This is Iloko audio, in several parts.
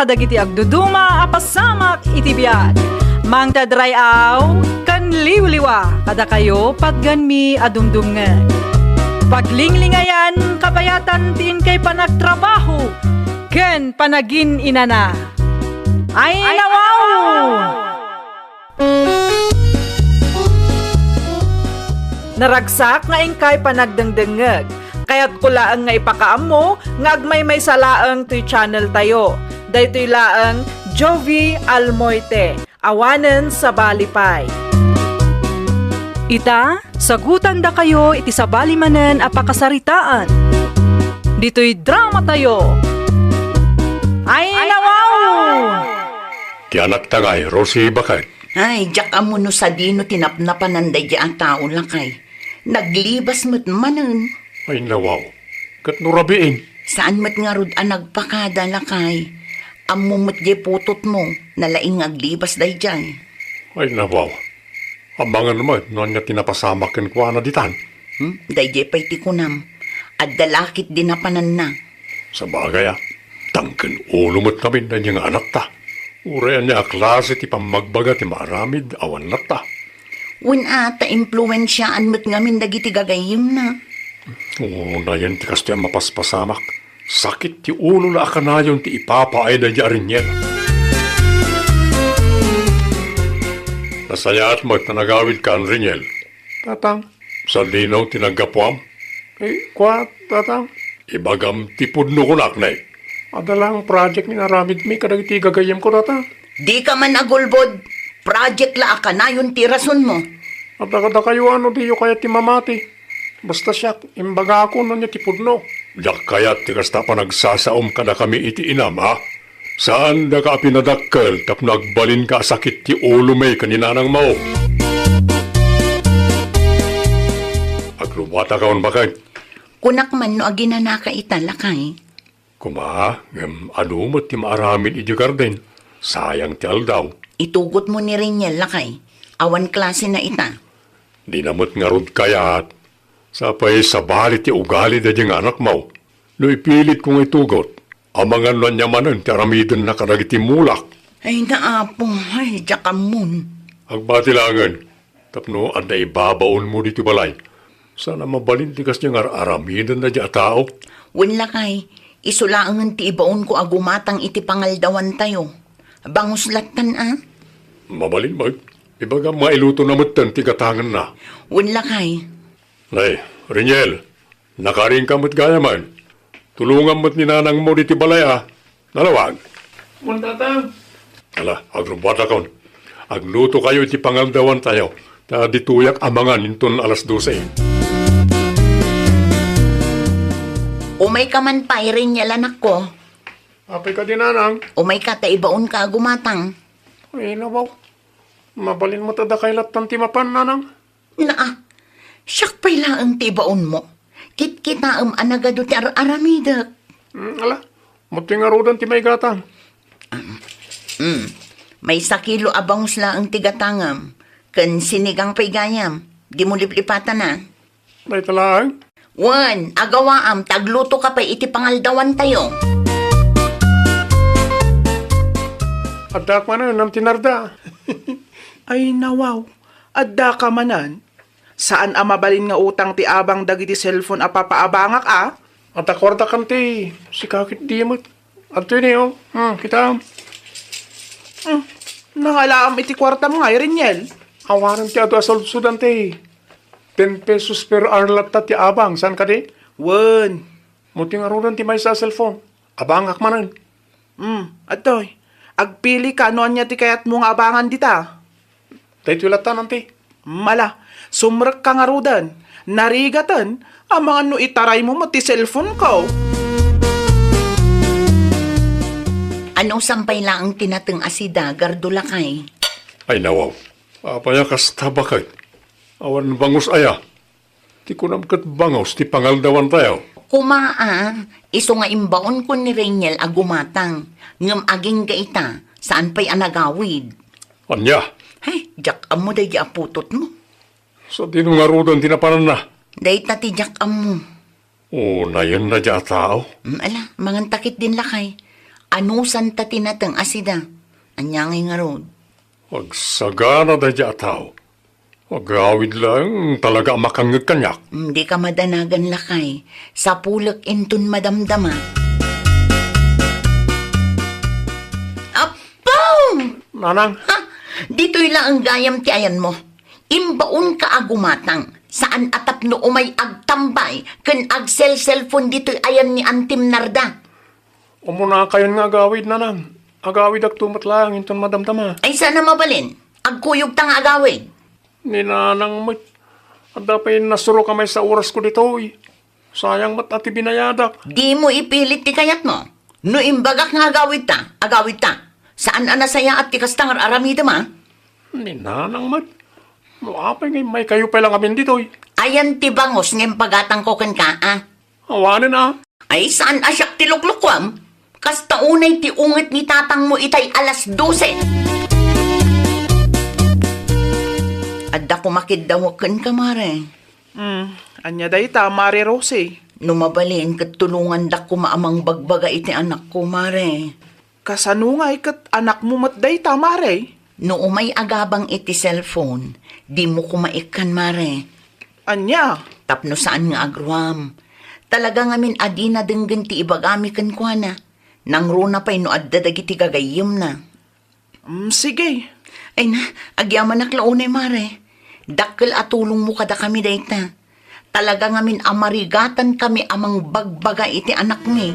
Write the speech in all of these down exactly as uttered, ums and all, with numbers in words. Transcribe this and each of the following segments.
kadagiti agduduma a pasamak iti biag. Mangted ray-aw ken liwliwa kadakayo patgenmi a dumdumngeg. Paglinglingayan kabayatan ti inkay panagtrabaho ken panagin-inana. Ay, nawaw! Naragsak nga inkay panagdengdengngeg. Kayatko laeng nga ipakaammo nga agmaymaysa laeng toy channel tayo. Daytoy laeng Jovi Almoite, awanen sabali pay. Ita, sagutandakayo iti sabali manen a pakasaritaan. Ditoy drama tayo. Ay, nawaw! Ti anakta ngay, Rosie, baket. Ay, diak ammo no sadino ti napnapanan daydiay a tao, lakay. Naglibas met manen. Ay, nawaw. Ket no rabiin? Saan met ngarud a nagpakada, lakay. Ammo met diay putotmo, nalaing nga aglibas daydiay. Ay, nawaw. Amangan met no ania ti napasamak kenkuana ditan. Hmm? Daydiay pay ti kunam. Adda la ketdi napananna. Sabagay a, tangken ulo met ngamin daydiay nga anakta. Uray ania a klase ti pammagbaga ti maaramid awan latta. Wen a, ta impluensiaan met ngamin dagiti gagayyemna. Unayen ti kastoy a mapaspasamak. Sakit ti ulo la a kanayon ti ipapaay daydiay a Reniel. Nasayaat met ta nagawidkan, Reniel. Tatang. Sadino ti naggapuam? Eh, kua, Tatang? Ibagam ti pudno kunak, ne. Adda la nga project nga inaramidmi kadagiti gagayyemko, Tatang. Dika man agulbod. Project la a kanayon ti rasonmo. Adda kadakayo a no diyo kayat ti mamati. Basta siak, imbagakon no ania ti pudno. Diak kayat ti kasta panagsasaom kadakami iti inam, a? Saandaka a pinadakkel tapno agbalinka a sakit ti ulomi ken ni nanangmo. Agrubatakon, baket. Kunak man no aginanaka ita, lakay. Kuma, ngem adu met ti maaramid idiay garden. Sayang ti aldaw. Itugotmo ni Reniel, lakay. Awan klasena ita. Dina met ngarud kayat. Sapay sabali ti ugali daydiay nga anakmo. No ipilitko nga itugot, amangan no ania manen ti aramidenna kadagiti mulak. Ay, naapo, ay, diak ammon. Agbati laengen, tapno adda ibabaonmo ditoy balay. Saan a mabalin ti kasdiay nga ar-aramiden daydiay a tao. Wen, lakay, isu laengen ti ibaonko a gumatang iti pangaldawantayo. Bangus lattan a. Mabalin met, ibagam nga ilutona metten ti gatangenna. Wen, lakay. Nay, Reniel, nakarinka met gayamen. Tulongam met ni nanangmo ditoy balay a. Nalawag. Wen, Tatang. Ala, agrubatakon. Aglutokayo iti pangaldawantayo. Ta ditoyak amangan inton alas dose. Umayka man pay, Reniel, anakko. Apay kadi, Nanang? Umayka ta ibaonka a gumatang. Ay, nawaw. Mabalin met a dakay lattan ti mapan, Nanang. Naa, siak pay laeng ti ibaonmo. Kitkitaem a nagadu ti ar-aramidek. Mm, ala, mati ngaruden ti maigatang. Mm, maysa kilo a bangus laeng ti gatangem, ken sinigang pay gayam. Dimo liplipatan a. Dayta laeng? Wen, agawaam ta aglutoka pay iti pangaldawantayo. Addaak manen, Auntie Narda. Ay, nawaw. Addaka manen? Saan a mabalin nga utang ti abang dagiti cellphone a papaabangak a? Adda kuarta kan ti sika ket di met. Adtoy ni, o. Hmm, kitaem. Hmm, nangalaam iti kuartam ngay, Reniel. Awanen ti adu a sudsudan ti ten pesos per hour latta ti abang, saan kadi? Wen. Mati ngaruden ti maysa a cellphone. Abangak manen. Hmm, adtoy. Agpilika no ania ti kayatmo nga abangan dita. Daytoy latta, Auntie. Mala, sumrekka ngaruden. Narigaten, amangan no itaraymo met ti cellphone ko. Anusam pay laeng ti nateng a sida, Gardo, lakay? Ay, nawaw. Apay a kasta, baket? Awan bangus aya? Ti kunam ket bangus ti pangaldawantayo. Kuma a, isu nga imbaonko ni Reniel a gumatang, ngem agingga ita, saan pay a nagawid. Ania? Hay, diak ammo daydiay a putotmo. Sadino ngaruden ti napananna? Dayta ti diak ammo. Unayen daydiay a tao? Mm, ala, mangan ta ketdin, lakay. Anusanta ti nateng a sida. Ania ngay ngarud? Agsagana daydiay a tao. Agawid laeng talaga a makangngeg kaniak. Mm, dika madanagan, lakay. Sapulek inton madamdama. Apo! Nanang. Ha? Ditoy laeng gayam ti ayanmo. Imbaonka a gumatang. Saan a tapno umay agtambay ken agselselpon ditoy ayan ni Antim Narda. Umunakayon nga agawid, Nanang. Agawidakto met laeng inton madamdama. Ay, saan a mabalin. Agkuyogta nga agawid. Ni Nanang met. Adda pay nasurok a maysa a orasko ditoy. Sayang met a ti binayadak. Dimo ipilit ti kayatmo. No imbagak nga agawidta, agawidta. Saan a nasayaat ti kasta nga ar-aramidem, a? Ni Nanang met. No apay nga immaykayo pay la ngamin ditoy. Ayan ti bangus nga impagatangko kenka, a? Awanen, a? Ay, saan a siak ti luklukuam? Kasta unay ti unget ni tatangmo itay alas dose. Adda koma kiddawek kenka, mare. Hmm, ania dayta, Mare Rosie? No mabalin, ket tulongandak koma a mangbagbaga iti anakko, mare. Kasano ngay ket anakmo met dayta, mare? No umay agabang iti cellphone, dimo koma ikkan, mare. Ania? Tapno saan nga agruam. Talaga ngamin a dina denggen ti ibagami kenkuana. Nangruna pay no adda dagiti gagayyemna. Mm, sige. Ay na, agyamanak la unay, mare. Dakkel a tulongmo kadakami dayta. Talaga ngamin a marigatankami a mangbagbaga iti anakmi.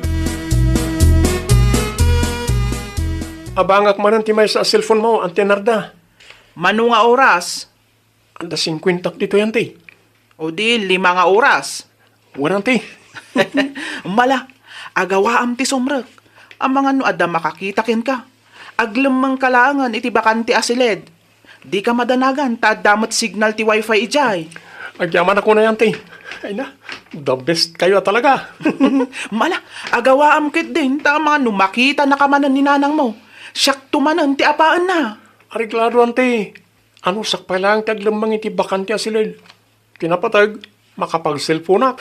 Abangak manen ti maysa a cellphone mo, Auntie Narda. Mano nga oras? Adda singkuentak ditoy, Auntie. O di, lima nga oras. Wen, Auntie. Mala, agawaam ti sumrek. Amangan no adda makakita kenka. Aglemmengka laengen iti bakante a siled. Dika madanagan ta adda met signal ti wifi idiay. Agyamanak unay, Auntie. Ay na, the best kayo talaga. Mala, agawaam ketdin ta amangan no makitanaka manen ni nanangmo. Siakto manen ti apaenna. Areglado, Auntie. Anusak pay laeng ti aglemmeng iti bakante a siled. Ti napateg, makapagselponak.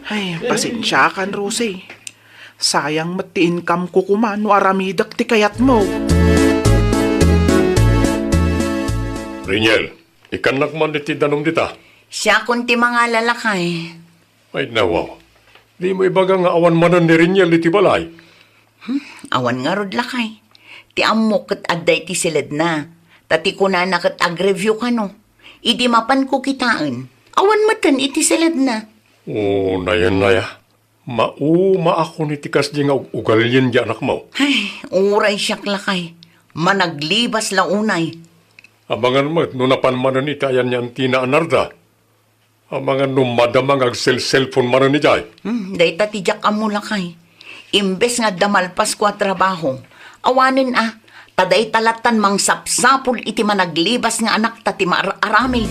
Ay, pasensiakan, Rosie. Sayang met ti income ko koma no aramidek ti kayatmo. Reniel, ikkannak man iti danum dita. Siakon ti mangala, lakay. Ay, nawaw. Dimo ibaga nga awan manen ni Reniel iti balay? Hmm, awan ngarud, lakay. Ti ammok ket adda iti siledna. Ta ti kunana ket agreview kano. Idi mapanko kitaen, awan metten iti siledna. O, nayon aya. Maumaakon iti kasdi nga ug-, ugalien ti anakmo. Ay, uray siak, lakay. Managlibas la unay. Amangan met no napan manen iti ayan ni Auntie Narda. Amangan no madama nga agselselpon manen idiay. Hmm, dayta ti diak ammo, lakay. Imbes nga adda malpasko a trabaho, awanen a, ta dayta lattan mangsapsapul iti managlibas nga anakta ti maar-aramid.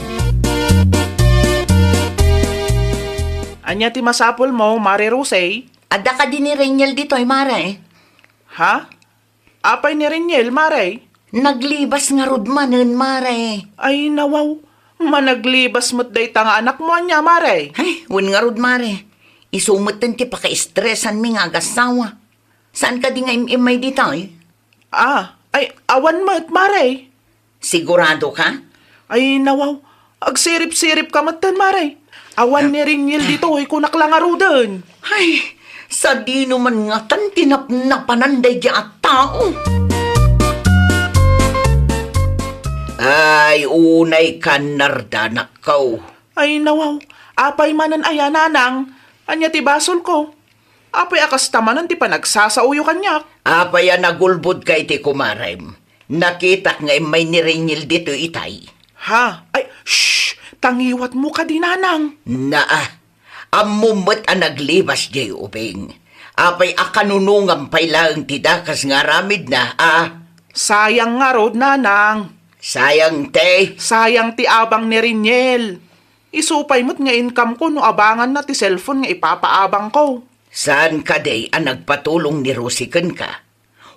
Ania ti masapulmo, Mare Rosie? Adda kadi ni Reniel ditoy, mare. Ha? Apay ni Reniel, mare? Naglibas ngarud manen, mare. Ay, nawaw. Managlibas met dayta nga anakmo ania, mare? Ay, wen ngarud, mare. Isu metten ti pakaestresanmi nga agasawa. Saan kadi nga im-immay ditoy? Ah, ay, awan met, mare. Sigurado ka? Ay, nawaw. Agsirip-sirip ka metten, mare. Awan ni Reniel ditoy, kunak la ngaruden. Ay, sadino man ngatan ti napnapanan daydi a tao? Ay, unay ka, Narda, anakko. Ay, nawaw. Apay manen aya, nanang? Ania ti basolko? Apay a kasta manen ti panagsasaoyo kaniak? Apay a nagulbodka iti kumarem? Nakitak nga immay ni Reniel ditoy itay. Ha? Ay, shh! Tangiwatmo kadi, nanang. Naa, ammom met a naglibas diay ubing. Apay a kanunongam pay laeng ti dakes nga aramidna, a? Sayang ngarud, nanang. Sayang ti? Sayang ti abang ni Reniel. Isu pay met nga income ko no abanganna ti cellphone nga ipapaabangko. Saan kadi a nagpatulong ni Rosie kenka?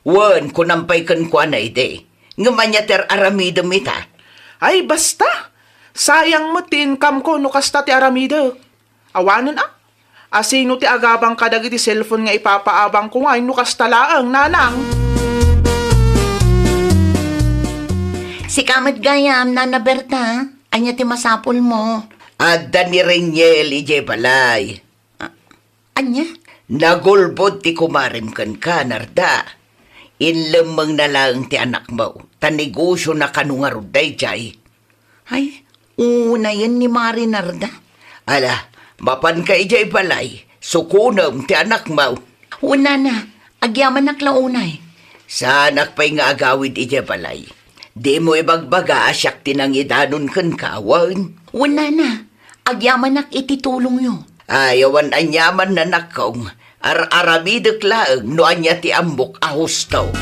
Wen, kunam pay kenkuana idi, ngem ania ti ar-aramidem ita? Ay, basta! Sayang met ti income ko no kasta ti aramidek. Awanen a, Asino ti agabang kadagiti cellphone nga ipapaabangko ngay no kasta laeng, nanang? Sika met gayam, Nana Berta. Ania ti masapulmo? Adda ni Reniel idiay balay. Ah, ania? Nagulbod ti kumarem kenka, Narda. Inlemmengna laeng ti anakmo, ta negosiona kano ngarud daydiay. Ay, unayen ni Mari Narda. Ala, mapanka idiay balay, sukonem ti anakmo. Wen, nana, agyamanak la unay. Saanak pay nga agawid idiay balay. Dimo ibagbaga a siak ti nangidanon kenka, wen? Wen, nana, agyamanak iti tulongyo. Ay, awan aniaman, nanakko. Ar-aramidek laeng no ania ti ammok a husto.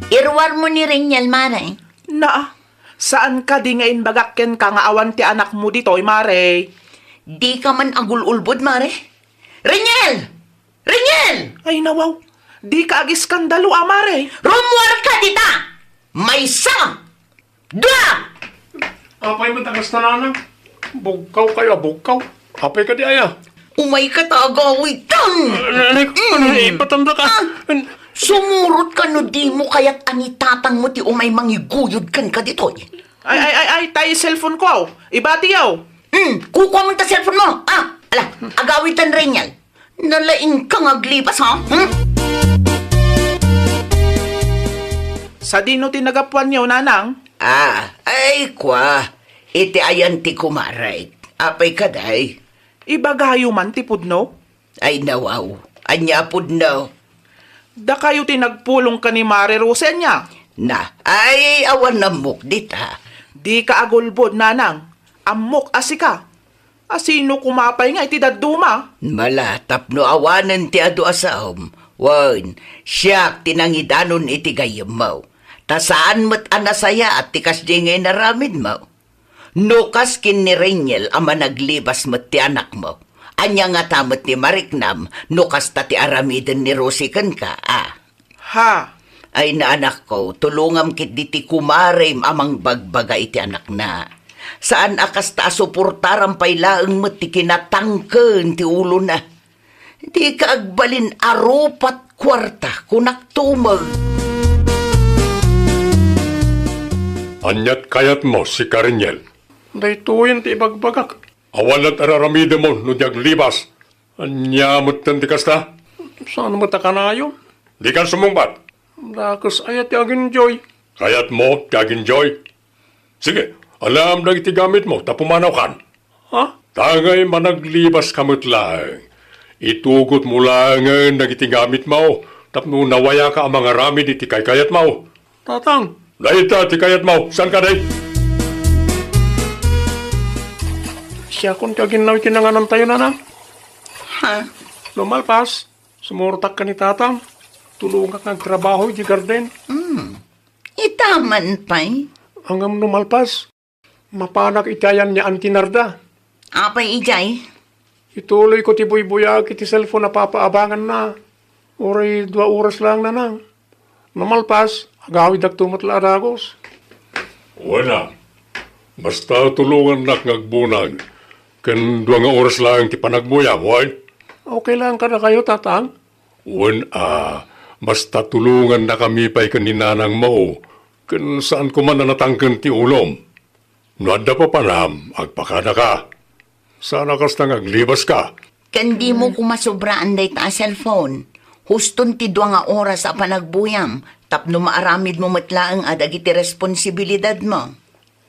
Iruarmo ni Reniel, Mare. Naa, saan kadi nga imbagak kenka nga awan ti anakmo ditoy, Mare? Dika man agul-ulbod, Mare? Reniel! Reniel! Ay, nawaw. Dika agiskandalo, a, Mare. Rummuarka dita! Maysa! Dua! Apay met a kasta, nanang? Bugkaw kayo a bugkaw. Apay kadi aya? Umayka ta agawitan! Anak, mm, ipatanda ka. Ah, sumurotka no dimo kayat a ni tatangmo ti umay mangiguyod kenka ditoy. Ay, ay, ay, ay, tay cellphone ko. Ibatiyo. Hmm, kukuamon ta cellphone mo. Ah, ala, agawitan, Reniel. Nalaingka nga aglibas, ha? Hmm? Sadino ti nagapuanyo, nanang? Ah, ay, kua. Iti ayan ti kumarek. Apay kadi? Ibagayo man ti pudno? Ay, nawaw. Ania a pudno? Dakayo ti nagpulong ken ni Mare Rose, ania? Na, ay, awan ammok dita. Dika agulbod, nanang. Ammok a sika. Asino koma pay nga iti dadduma? Mala, tapno awanen ti adu a saom. Wen, siak ti nangidanon iti gayyemmo. Ta saan met a nasayaat ti kasdiay nga inaramidmo. No kas ken ni Reniel a managlibas met ti anakmo, ania ngata met ti mariknam no kasta ti aramiden ni Rosie kenka, a? Ha? Ay, na, anakko, tulongam ketdi ti kumarem a mangbagbaga iti anakna. Saan a kasta a suportaram pay laeng met ti kinatangken ti ulona. Dika agbalin a rupat kuarta, kunak tumeng. Aniat kayatmo, sika, Reniel? Daytoyen ti ibagbagak. Awan la't ar-aramidemon no di aglibas. Ania metten ti kasta? Saan met a kanayon? Dikan sumungbat. Dakes aya ti agenjoy? Kayatmo ti agenjoy? Sige, alaem dagiti gamitmo ta pumanawkan. Ha? Ta ngay managribaska met laeng, itugotmo laengen dagiti gamitmo tapno nawayaka a mangaramid iti kaykayatmo. Tatang. Dayta ti kayatmo. Saan kadi? Siakon ti aginnaw iti nanganantayo, nanang. Ha? No malpas, sumurtak ken ni tatang. Tulongak nga agtrabaho iti garden. Hmm. Ita man pay? Ngem no malpas, mapanak iti ayan ni Auntie Narda. Apay idiay? Ituloyko ti buybuyaak iti cellphone a papaabanganna. Uray dua oras laeng, nanang. No malpas, agawidakto met la a dagus. Wen a, basta tulongannak nga agbunag, ken dua nga oras laeng ti panagbuya, wen? Okay laeng kadakayo, tatang? Wen a, basta tulongannakami pay ken ni nanangmo, ken saan koma a natangken ti ulom. No adda papanam, agpakadaka. Saan a kasta nga aglibaska. Ken dimo koma sobraan dayta a cellphone. Huston ti dua nga oras a panagbuyam tapno maaramidmo met laeng a dagiti responsibilidadmo.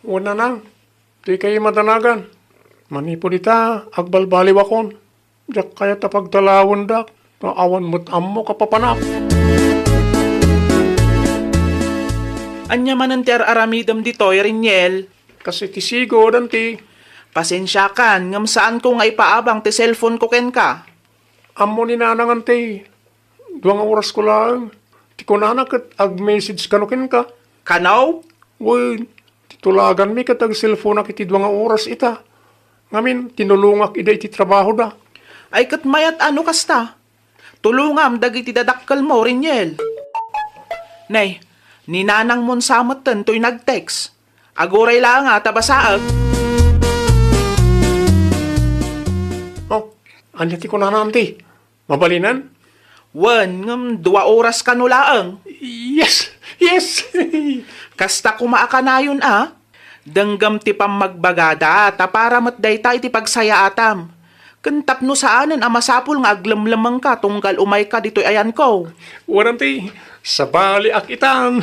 Wen, nanang, dikay madanagan. Manipud ita, agbalbaliwakon. Diak kayat a pagtalawendak, ta awan met ammok a papanak. Ania manen ti ar-aramidem ditoy, Reniel? Kas iti sigud, Auntie. Pasensiakan, ngem saanko nga ipaabang ti cellphone ko kenka. Ammo ni nanang, Auntie. Dua nga oras ko laeng. Ti kunana ket ag-message kano kenka. Kano? Wen, ti tulaganmi ket agselfonak iti dua nga oras ita. Ngamin, tinulongak ida iti trabahoda. Ay, ket mayat a no kasta. Tulongam dagiti dadakkelmo, Reniel. Nay, ni nanangmon sa metten toy nag-text. Aguray laeng a ta basaek. Oh, ania ti kunana, Auntie? Mabalinen? Wen, ngem dua oras kano laeng. Yes! Yes! Kasta koma a kanayon a. Denggem ti pammagbagada, ta para met dayta iti pagsayaatam. Ken tapno saanen a masapul nga aglemlemmengka tunggal umayka ditoy ayanko. Wen, Auntie, sabaliak itan.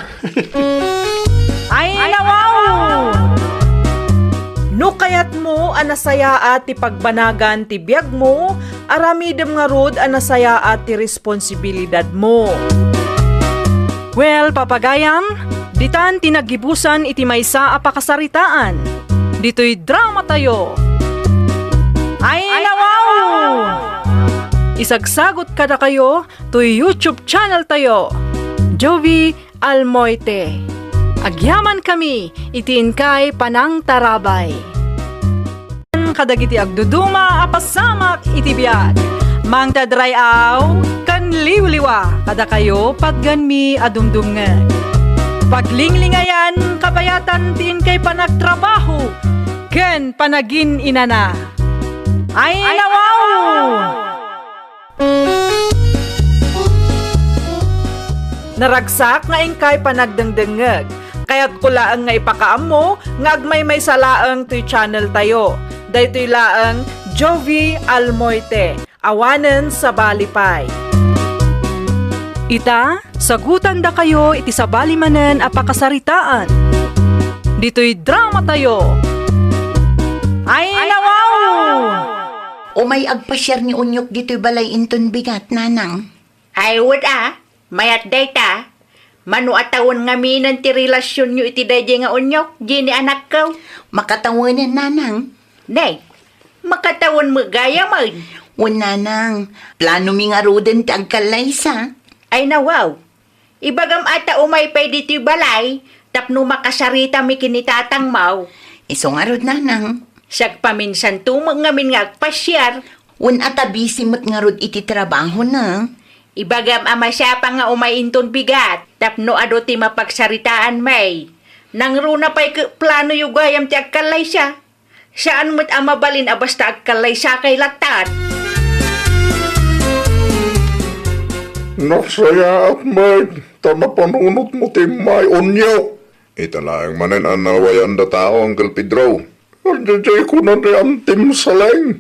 Ay, nawaw! No kayatmo a nasayaat ti pagbanagan ti biagmo, aramidem ngarud a nasayaat ti responsibilidadmo. Well, papagayam, ditan ti naggibusan iti maysa a pakasaritaan. Ditoy dramatayo. Ay, nawaw! Isagsagot kadakayo toy YouTube channel tayo, Jovi Almoite. Agyamankami iti inkay panangtarabay. Kadagiti agduduma a pasamak iti biag, mangted ray-aw ken liwliwa kadakayo patgenmi a dumdumngeg. Paglinglingayan kabayatan ti inkay panagtrabaho ken panagin-inana. Ay, nawaw! Naragsak nga inkay panagdengdengngeg. Kayatko laeng nga ipakaammo nga agmaymaysa laeng toy channel tayo. Daytoy laeng Jovi Almoite. Awanen sabali pay. Ita, sagutandakayo iti sabali manen a pakasaritaan. Ditoy dramatayo. Ay, nawaw! Umay agpasiar ni Onyok ditoy balay inton bigat, Nanang. Ay, wen a, mayat dayta. Mano a tawen ngaminen ti relasionyo iti daydiay nga Onyok, Jenny anakko? Makatawenen, Nanang. Nay, makatawen met gayamen. Wen, Nanang, planomi ngaruden ti agkallaysa. Ay, nawaw. Ibagam a ta umay pay ditoy balay tapno makasaritami ken ni tatangmo. Isu ngarud, Nanang. Sagpaminsanto met ngamin nga agpasiar. Wen a ta busy met ngarud iti trabahona. Ibagam a masapul nga umay inton bigat tapno adu ti mapagsaritaanmi. Nangruna pay ket planoyo gayam ti agkallaysa. Saan met a mabalin a basta agkallaysakay latta. Nasayaat met ta napanunotmo ti immay, Onyok. Ita laeng manen a nawayan da tao, Uncle Pedro. Ania jay kuna ni Antim Saleng?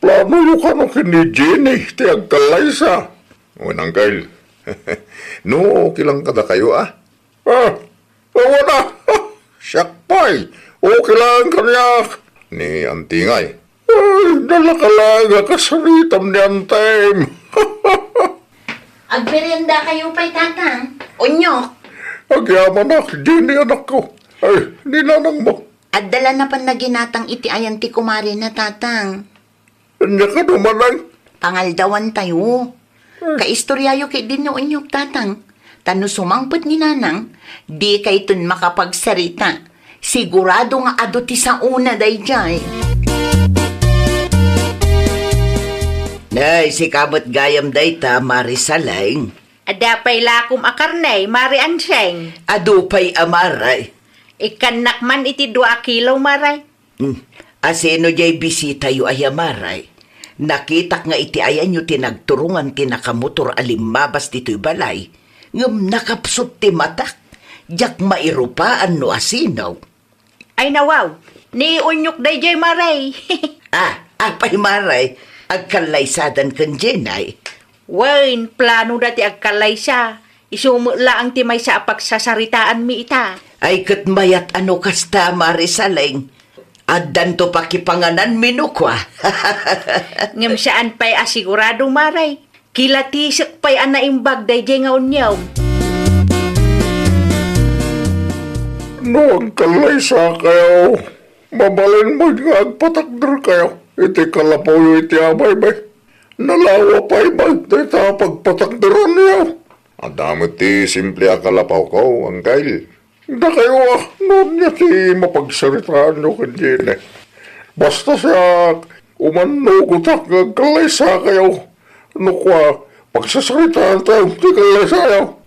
Planoyo kano ken ni Jenny ti agkallaysa? Wen, Uncle. No, okay lang kadakayo, a. Ah, awan a. Siak pay. Okay lang kaniak. Ni Antingay. Ay, nalaka laeng a kasaritam ni Antim. Agmeriendakayo pay, Tatang. Onyok. Agyamanak, Jenny, anakko. Ay, ni nanangmo. Adda la napan naginatang iti ayan ti kumarina, Tatang. Ania kano manen? Pangaldawantayo. Hmm. Kaistoriayo ketdi ni Onyok, Tatang. Ta no sumangpet ni Nanang, dikayton makapagsarita. Sigurado nga adu ti saona daydiay. Nay, sika met gayam dayta, Mari Saleng. Adda pay lakom a karne, Mari Anseng? Adu pay a, Mari. Ikkannak man iti dua a kilo, Mari. Hmm. Asino jay bisitayo aya, Mari? Nakitak nga iti ayanyo ti nagturungan ti nakamotor a limmabas ditoy balay, ngem nakapsut ti matak. Diak mairupaan no asino. Ay, nawaw, ni Onyok daydiay, Mari. Ah, apay, Mari? Agkallaysadan ken Jenny? Wen, planoda ti agkallaysa. Isu met laeng ti maysa a pagsasaritaanmi ita. Ay, ket mayat a no kasta, Mari Saleng. Addanto pakipangananmi no kua. Ngem saan pay a sigurado, Mari. Kilatisek pay a naimbag daydiay nga onyog. No agkallaysakayo, mabalin met nga agpatakderkayo iti kalapawyo iti abaymi. Nalawa pay met dayta a pagpatakderanyo. Adda met ti simple a kalapawko, Uncle. Dakayo a, no ania ti mapagsaritaanyo ken Jenny? Basta siak, umannugotak nga agkallaysakayo. No kua, pagsasaritaantayo ti kallaysayo.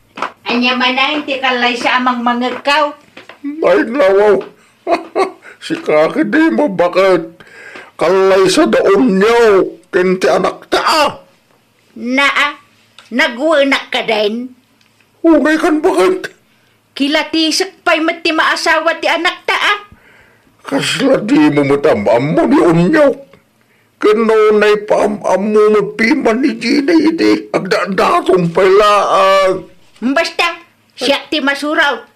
Ania manen ti kallaysa a mangmangegko? Ay, nawaw. Sika ketdi mabaket. Kallaysa da unyo. ken ti anakta a. Naa, nagwenak kaden? Unay kan baket. Kilatisek pay met ti maasawa ti anakta a. Kasla dimo met am-ammo ni Onyok. Ken no unay paam-ammo met piman ni Gina idi agdadaton pay laeng. Basta, siak ti masurat.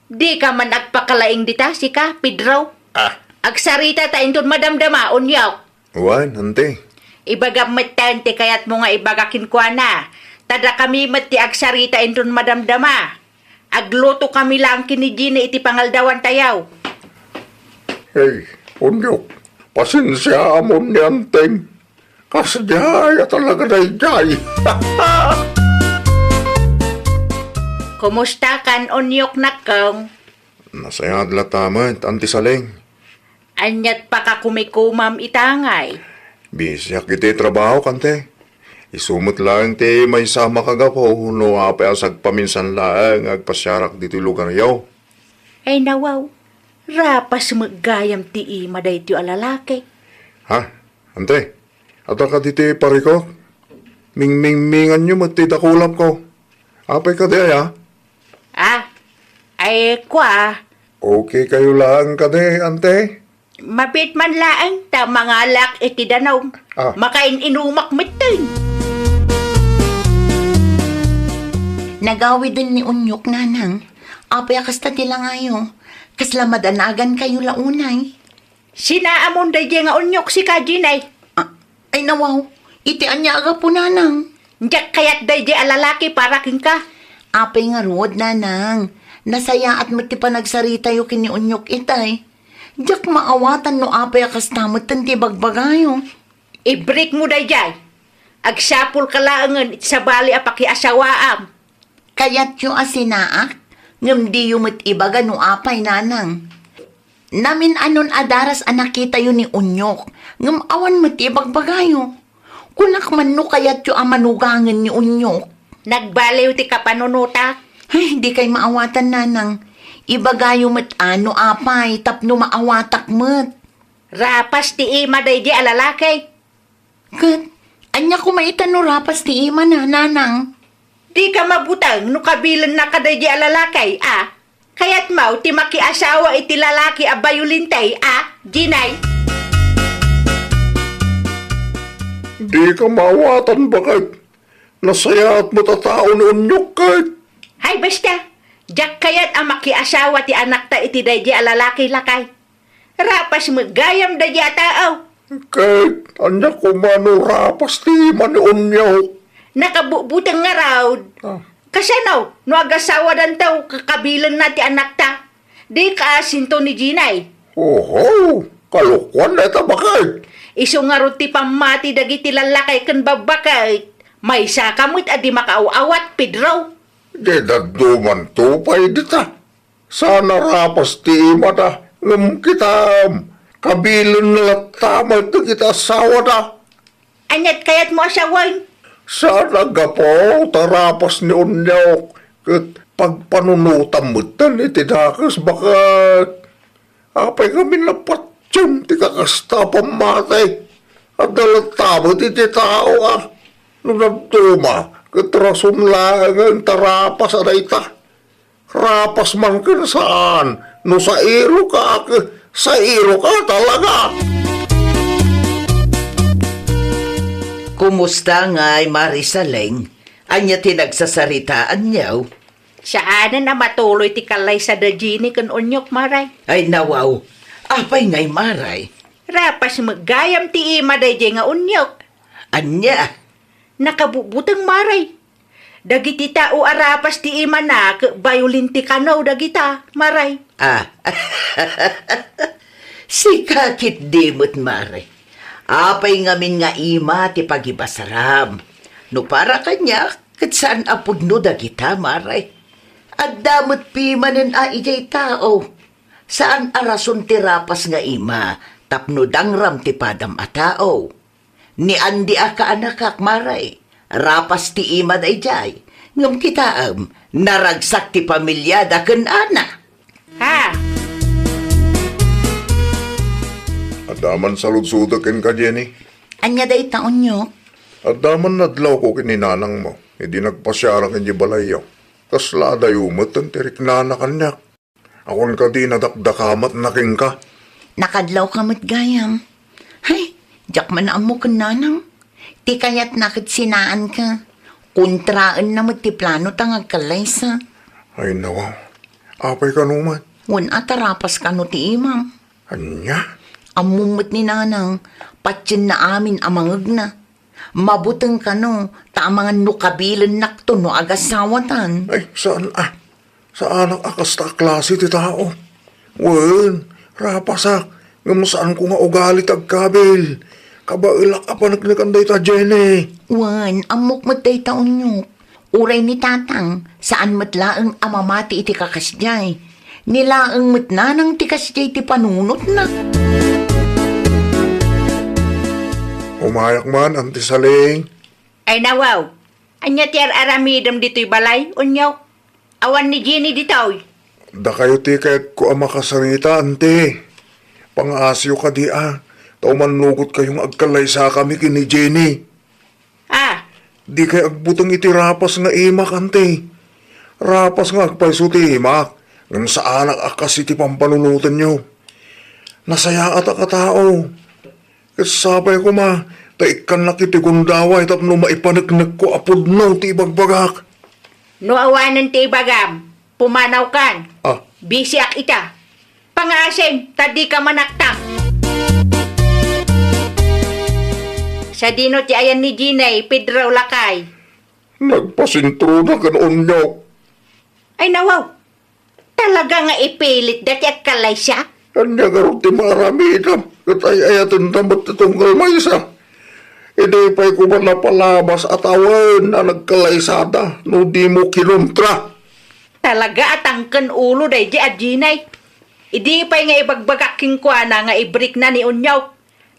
Dika man agpakalaing dita, sika, Pedro. Ah. Agsarita ta inton madamdama, Onyok. Wen, ante. Ibagam metten ti kayatmo nga ibaga kenkuana. Ta dakami met ti agsarita inton madamdama. Aglutokami laeng ken ni Gina iti pangaldawantayo. Hey, Onyok, pasensiaam ni Anting. Kasdiay a talaga daydiay. Kumusta kan, Onyok, nakkong? Nasayaat latta met, Anti Saleng. Aniat pakakumikumam ita ngay? Bisiak iti trabaho, kante. Isu met laeng ti maysa a makagapu no apay a sagpaminsan laeng nga agpasiarak ditoy lugaryo. Ay, nawaw. Rapas met gayam ti ima daytoy a lalaki. Ha? Ante, adda kadi ti parikok? Mingmingminganyo met ti dakulapko. Apay kadi aya? Ah, ay, kua. Okay kayo laeng kadi, ante? Mabiit man laeng ta mangalak iti danum. Ah. Makain-inumak metten. Nagawiden ni Onyok, nanang. Apay a kasta ti langayo? Kasla madanagan kayo la unay. Sinaamon daydiay nga Onyok, sika, Jinay? Ah, ay nawaw, iti ania a gapu, nanang? Diak kayat daydiay a lalaki para kenka. Apay ngarud, nanang? Nasayaat met ti panagsaritayo ken ni Onyok itay. Diak maawatan no apay a kasta metten ti bagbagayo. Ibreak mo daydiay. Agsapulka laengen iti sabali a pakiasawaam. Kayatyo a sinaak, ngem diyo met ibaga no apay, nanang. Namin-anon a daras a nakitayo ni Onyok, ngem awan met ti ibagbagayo. Kunak man no kayatyo a manugangen ni Onyok. Nagbaliw ti kapanunotak. Ay, dikay maawatan, nanang. Ibagayo met a no apay tapno maawatak met. Rapas ti ima daydiay a lalaki. Ket, ania koma ita no rapas ti imana, nanang? Dika mabuteng no kabilenna kadaydiay a lalaki, a? Kayatmo ti makiasawa iti lalaki a bayolente, a, Jinay? Dika maawatan, baket. Nasayaat met a tao ni Onyok, ket. Hay, basta. Diak kayat a makiasawa ti anakta iti daydiay a lalaki, lakay. Rapas met gayam daydiay a tao. Ket ania koma no rapas ti ima ni Onyok? Nakabutbuteng ngarud. Ah. Kasano no agasawadanto, kakabilenna ti anakta? Dika asinto ni Jinay. Oho, kalokuan dayta, baket. Isu ngarud ti pammati dagiti lallaki ken babbaket. Maysaka met a di makaaw-awat, Pedro. Di daddumanto pay dita. Saan a rapas ti imada, ngem kitam, kabilenna latta met dagiti asawada. Aniat kayatmo a sawen? Saan a gapu ta rapas ni Onyok, ket pagpanunotam metten iti dakes, baket. Apay ngamin a patiem ti kakasta a pammati? Adda latta met iti tao a no dadduma, ket rason laengen ta rapas a dayta. Rapas man ken saan, no sairoka, ket sairoka talaga. Kumusta ngay, Mari Saleng? Ania ti nagsasaritaanyo? Saanen a matuloy ti kallaysada Jenny ken Onyok, Mare. Ay, nawaw. Apay ngay, Mare? Rapas met gayam ti ima daydiay nga Onyok. Ania? Nakabutbuteng, Mare. Dagiti tao a rapas ti imana ket bayolente kano dagita, Mare. Ah. Sika ketdi met, Mare. Apay ngamin nga ima ti pagibasaram? No para kaniak, ket saan a pudno dagita, Mare. Adda met pimanen a idiay tao. Saan a rason ti rapas nga ima tapno dangram ti padam a tao. Ni Andy a kaanakak, Mare, rapas ti ima daydiay. Ngem kitaem, naragsak ti pamiliada ken Ana. Ha? Adda man saludsodek kenka, Jenny. Ania dayta, Onyok? Adda man nadlawko ken ni nanangmo, idi nagpasiarak idiay balayyo. Kasla adayo met ti riknana kaniak. Awan kadi nadakdakamatna kenka? Nakadlawka met gayam. Hay, diak man ammo ken nanang. Ti kayatna ket sinaanka. Kontraenna met ti planota nga agkallaysa. Ay, nawaw. Apay kano met? Wen a, ta rapas kano ti imam. Ania? Ammom met ni nanang, patienna amin a mangegna. Mabuteng kano, ta amangan no kabilennakto no agasawatan. Ay, saan a. Saanak a kasta a klase ti tao. Wen, rapasak, ngem saanko nga ugali ti agkabil. Kabaelak a paneknekan dayta Jenny. Wen, ammok met dayta, Onyok. Uray ni Tatang, saan met laeng a mamati iti kakasdiay. Ni laeng met nanang ti kasdiay ti panunotna. Umayak man, Auntie Saling. Ay, nawaw. Ania ti ar-aramidem ditoy balay, Onyok? Awan ni Jenny ditoy. Dakayo ti kayatko a makasarita, Auntie. Pangaasiyo kadi a, ta umannugotkayo nga agkallaysakami ken ni Jenny. Ah. Dikay agbuteng iti rapas nga imak, Auntie. Rapas nga agpayso ti imak, ngem saanak a kas iti pampanunotenyo. Nasayaatak a tao. Ket sapay koma, ta ikkannak iti gundaway tapno maipaneknekko a pudno ti ibagbagak. No awanen ti ibagam, pumanawkan. Ah. Bisiak ita. Pangaasim, ta dika manaktak. Sadino ti ayan ni Jenny, Pedro, lakay? Nagpasentrona ken Onyok. Ay, nawaw. Talaga nga ipilitda ti agkallaysa? Ania ngarud ti maaramidam ket ay-ayatenda met ti tunggal maysa? Idi pay koma napalabas a tawen a nagkallaysada no dimo kinontra. Talaga a tangken ulo daydi a Jenny. Idi pay nga ibagbagak kenkuana nga ibrikna ni Onyok,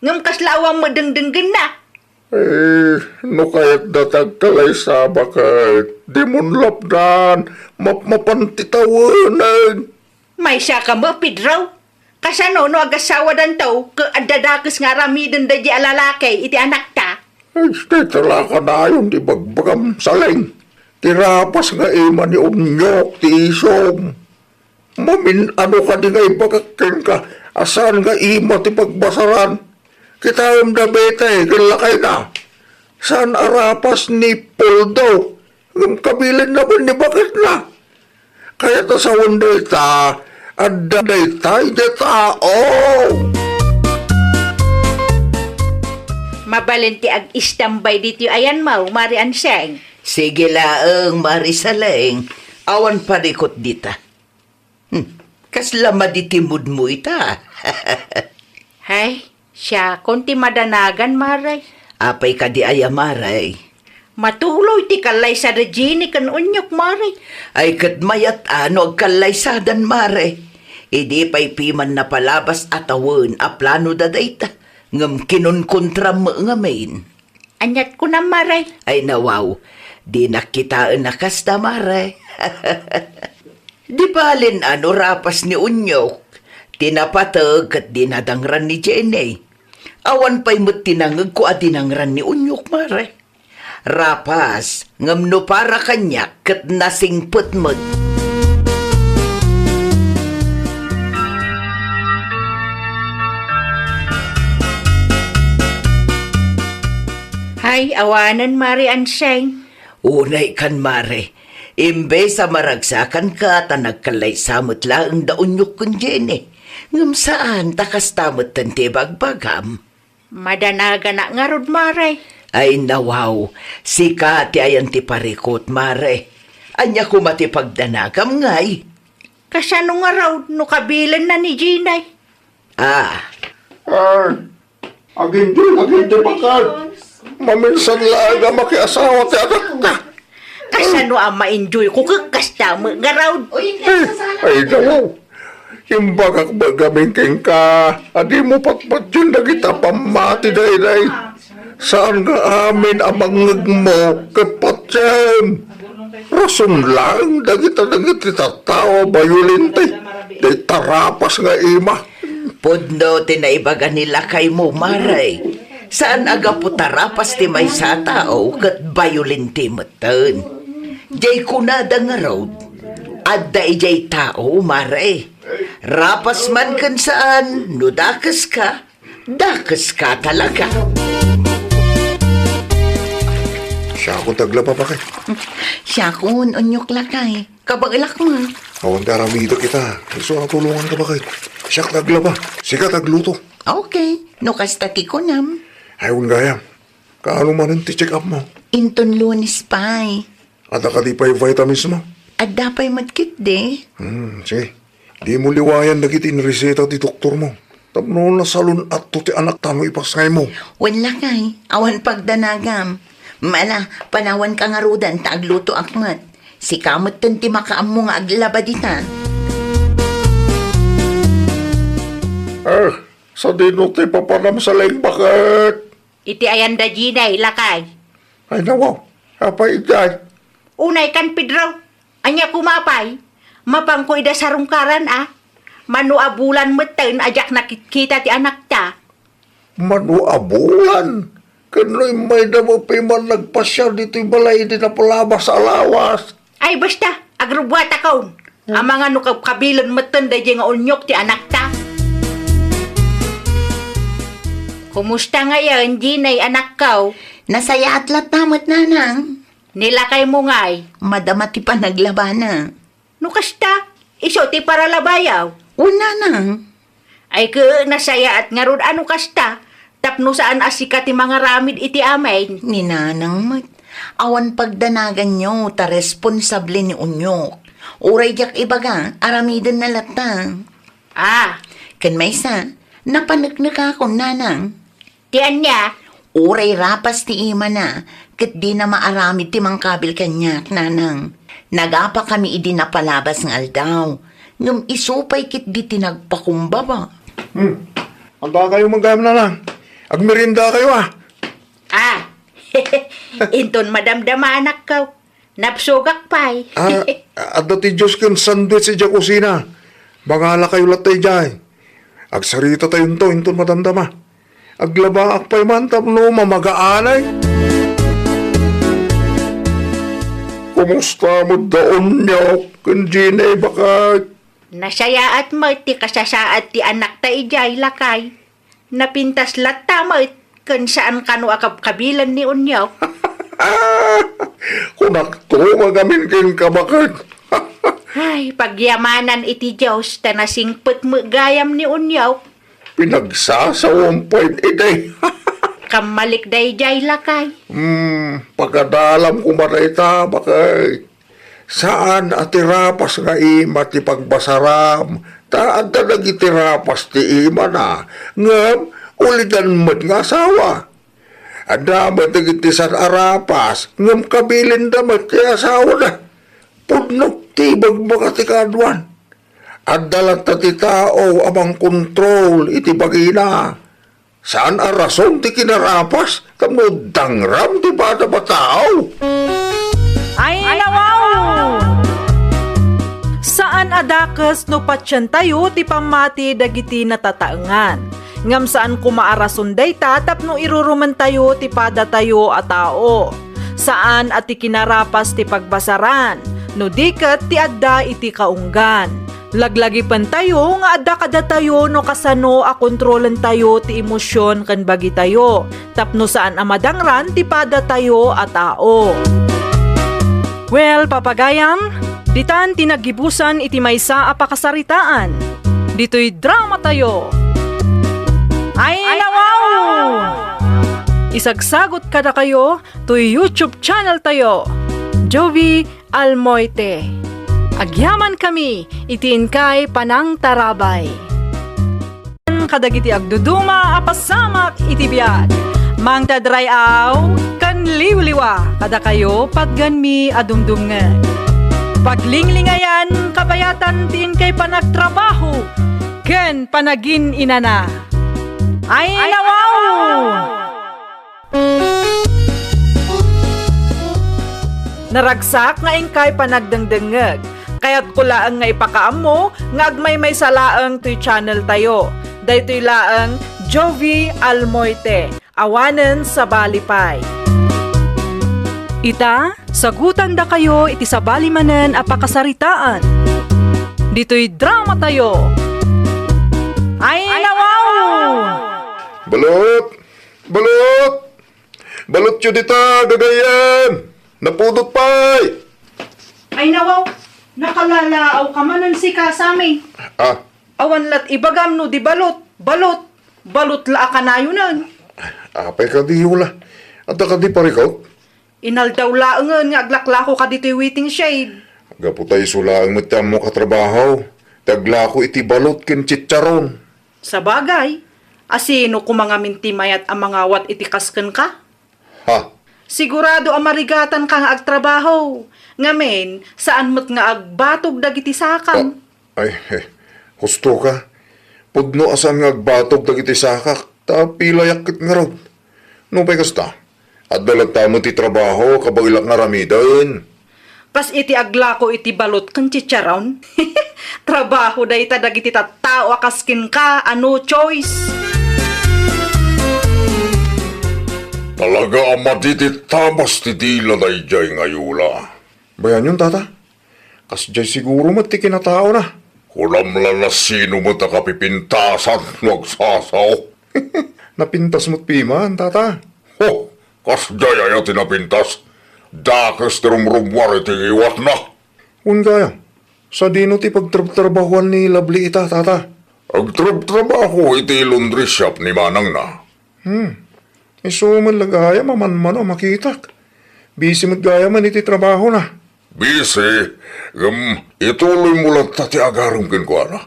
ngem kasla awan met dengdenggenna. Eh, no kayatda ti agkalaysaba ket dimon lapdan, mapmapan ti taweneg. Maysa ka met, Pedro. Kasano no agasawadanto ket adda dakes nga aramiden daydi a lalaki iti anakta? Ay, dayta la kanayon ti ibagbagam, Saling. Ti rapas nga ima ni Onyok ti isom. Mamin-ano kadi nga ibagak kenka a saan nga ima ti pagbasaran? Kitaem da Betty ken lakayna. Saan a rapas ni Poldo, ngem kabilenna met ni baketna. Kayat a sawen dayta, adda daytay ti tao. Mabalin ti ag-istambay ditoy ayanmo, Mari Anseng. Sige laeng, Mari Saling. Awan parikut dita. Hmm, kasla madi ti moodmo ita. Hay, siakon ti madanagan, Mare. Apay kadi aya, Mare? Matuloy ti kallaysada Jenny ken Onyok, Mare. Ay, ket mayat a no agkallaysadan, Mare. Idi pay piman napalabas a tawen a planoda dayta, ngem kinunkontram met ngamin. Aniat kunam, Mare? Ay, nawaw, dinak kitaen a kasta, Mare. Di balin a no rapas ni Onyok ti napateg ket dinadangran ni Jenny. Awan pay met ti nangegko a dinangran ni Onyok, Mare. Rapas, ngem no para kaniak ket nasingpet met. Hay, awanen, Mare Anseng. Unay kan, Mare. Imbes a maragsakanka ta nagkallaysa met laeng da Onyok ken Jenny. Ngem saan ta kasta metten ti ibagbagam. Madanaganak ngarud, Mare. Ay, nawaw. Sika ti ayan ti parikut, Mare. Ania koma ti pagdanagam, ngay? Kasano ngarud no kabilenna ni Jenny? Ah. Ay, aginjoy, aginjoy, bakal. Maminsan laeng a makiasawa ti anakta. Kasano a ma-enjoy ko ket kasta met ngarud? Uy, ay, ay, nawaw. Imbagak met ngamin kenka a dimo patpatien dagita pammati daydiay. Saan nga amin a mangngegmo ket patiem. Rason laeng dagita dagiti tattao a bayolente, dayta rapas nga ima. Pudno ti naibaga ni lakaymo, Mare. Saan a gapu ta rapas ti maysa a tao ket bayolente metten. Diay kunada ngarud, adda idiay tao, mare. Rapas man ken saan, no dakeska, dakeska talaga. Siakon ti aglaba, baket. Siakon, onyok lakay. Kabaelak man. Awan ti aramidek ita. Isu a tulonganka, baket. Siak ti aglaba. Sika ti agluto. Okay, no kasta ti kunam. Ay, wen gayam. Kaano manen ti check-up mo? Inton Lunes pay. Adda kadi pay vitamins mo? Adda pay met ketdi. Hmm, sige. Dimo liwayan dagiti inreseta ti doktor mo. Tapno nasalun-atto ti anakta no ipasngaymo. Wen lakay, awan pagdanagam. Mala, panawanka ngaruden ta aglutoak met. Sika metten ti makaammo nga aglaba dita. Eh, sadino ti papanam sa lengbaket? Iti ayanda Jinay, lakay. Ay, nawaw. Apay idiay? Unay kan Pedro. Ania koma pay? Mapanko ida sarungkaran a. Mano a bulan metten a diak nakitkita ti anakta. Mano a bulan? Ken no immayda met pay man nagpasiar ditoy balay idi napalabas a lawas. Ay, basta, agrubuatakon. Amangan no kabkabilen metten daydiay nga onyok ti anakta. Kumusta ngayen, Jinay, anakko? Nasayaat latta met, nanang. Ni lakaymo ngay? Madama ti panaglabana. No kasta, isu ti paralabayo? Wen, nanang. Ay ket nasayaat ngarud a no kasta, tapno saan a sika ti mangaramid iti amin. Ni nanang met, awan pagdanaganyo ta responsable ni onyok. Uray diak ibaga, aramidenna latta. Ah. Ken maysa, napaneknekakon, nanang. Ti ania? Uray rapas ti imana, ket dina maaramid ti mangkabil kaniak, nanang. Nagapakami idi napalabas nga aldaw, ngem isu pay ketdi ti nagpakumbaba. Hmm. Anta kayo man gayam, nanang. Agmerienda kayo, ah. Ah. Inton madamdama, anakko. Nabsogak pay. Ah, adda ti juice ken sandwich idiay kusina. Mangalakayo latta idiay. Agsaritatayo inton madamdama. Aglabaak pay man tapno mamagaanay. Kumusta met da Onyok ken Jinay, baket? Nasayaat met ti kasasaad ti anakta idiay, lakay. Napintas latta met ken saan kano a kabkabilan ni Onyok. Kunakto nga gamin kenka, baket. Ay, pagyamanan iti Dios ta nasingpet met gayam ni Onyok. Pinagsasawam pay iti. Kammalik daydiay, lakay. Hmm, pagadalam koma dayta, baket. Saan a ti rapas nga ima ti pagbasaram, ta adda dagiti rapas ti imana, ngem ulidan met nga asawa. Adda met dagiti saan a rapas, ngem kabilinda met ti asawada. Pudno ti ibagbaga ti kaaduan. Adda latta ti tao a mangkontrol iti bagina. Saan a rason ti kinarapas tapno dangram ti padam a tao. Ay, nawaw! Saan a dakes no patientayo ti pammati dagiti natataengan. Ngem saan koma a rason dayta tapno irurumentayo ti padatayo a tao. Saan a ti kinarapas ti pagbasaran, no di ket ti adda iti kaunggan. Laglagipentayo nga adda kadatayo no kasano a kontrolentayo ti emosion ken bagitayo, tapno saan a madangran ti padatayo a tao. Well, papagayam, ditan ti naggibusan iti maysa a pakasaritaan. Ditoy dramatayo. Ay, nawaw! Isagsagot kadakayo toy YouTube channel tayo, Jovi Almoite. Agyamankami iti inkay panangtarabay. Kadagiti agduduma a pasamak iti biag, mangted ray-aw ken liwliwa kadakayo patgenmi a dumdumngeg. Paglinglingayan kabayatan ti inkay panagtrabaho ken panagin-inana. Ay, nawaw! Naragsak nga inkay panagdengdengngeg. Kayatko laeng nga ipakaammo nga agmaymaysa laeng toy channel tayo. Daytoy laeng Jovi Almoite. awanen sabali pay. Ita, sagutandakayo iti sabali manen a pakasaritaan. Ditoy dramatayo. Ay, nawaw! Balut! Balut! Balutyo dita, gagayyem! Napudot pay! Ay, nawaw! Nakalalaawka manen sika, Sammy. Ah, Awan lat ibagam no di balut, balut, balut la a kanayonen. Apay kadi, Yola? Adda kadi parikut? Inaldaw laengen nga aglaklakoka ditoy waiting shed. Gapu ta isu laeng met ti ammok a trabaho, ti aglako iti balut ken chicharon. Sabagay, asino koma ngamin ti mayat a mangawat iti kas kenka? Ha? Sigurado a marigatanka nga agtrabaho. Ngamin, saan met nga agbatog dagiti sakam. Ah, ay, eh, husto ka. Pudno a saan nga agbatog dagiti sakak, ta pilayak ket ngarud. Nupay kasta, adda latta met ti trabaho, kabaelak nga aramiden. Kas iti aglako iti balut ken chicharon. Trabaho dayta dagiti tattao a kas kenka a no choice. Talaga a madi ti tabas ti dila daydiay nga Yola. Bayanyon, tata. Kasdiay siguro met ti kinataona. Kunam la, nasino met a kapipintasan no agsasao? Napintas met piman, tata. Ho, kasdiay aya ti napintas. Dakes ti rumrumuar iti ngiwatna. Wen gayam, sadino ti pagtrabtrabahoan ni Lovely ita, tata? Agtrabtrabaho iti laundry shop ni manangna. Hmm. Isu met la gayam a manmano a makitak. Busy met gayam iti trabahona. Busy? Ngem ituloymo latta ti agarem kenkuana.